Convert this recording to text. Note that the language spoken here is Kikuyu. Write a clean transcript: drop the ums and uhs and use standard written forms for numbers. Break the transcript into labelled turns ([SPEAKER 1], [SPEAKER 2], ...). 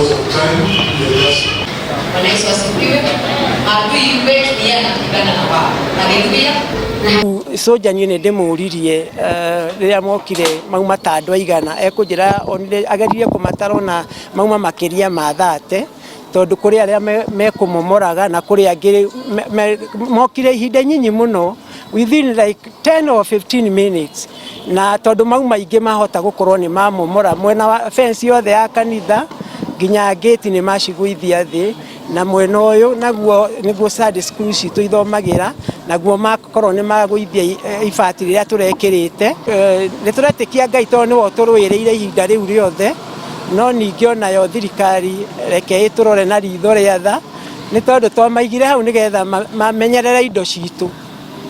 [SPEAKER 1] Because of time, we are just
[SPEAKER 2] Bwana Yesu asifiwe. Adui wetu ni yeye anapigana na wao. Haleluya.
[SPEAKER 3] Soja niĩ nĩ ndĩmũririe rĩrĩa mokire mauma ta andũ aigana, ekũnjĩra onire ageririe kũmatara ona mauma makĩria ma 30, tondũ kũrĩ arĩa mekũmomoraga na kũrĩ angĩ mokire ihinda nyinyi mũno, within like 10 or 15 minutes, na tondũ mauma aingĩ mahota gũkorwo nĩ mamomora mwena wa fence yothe ya kanitha nginya gate nĩ macigũithia thĩ, na mwena ũyũ naguo nĩguo Sunday school citũ ithomagĩra, naguo makorwo nĩ magũithia ibati rĩrĩa tũrekĩrĩte. Nĩ tũretĩkia Ngai tondũ nĩwe ũtũrũĩrĩire ihinda rĩu rĩothe, no ningĩ onayo thirikari reke ĩtũrore na ritho rĩa tha, nĩ tondũ twamaigire hau nĩgetha mamenyerere indo citũ.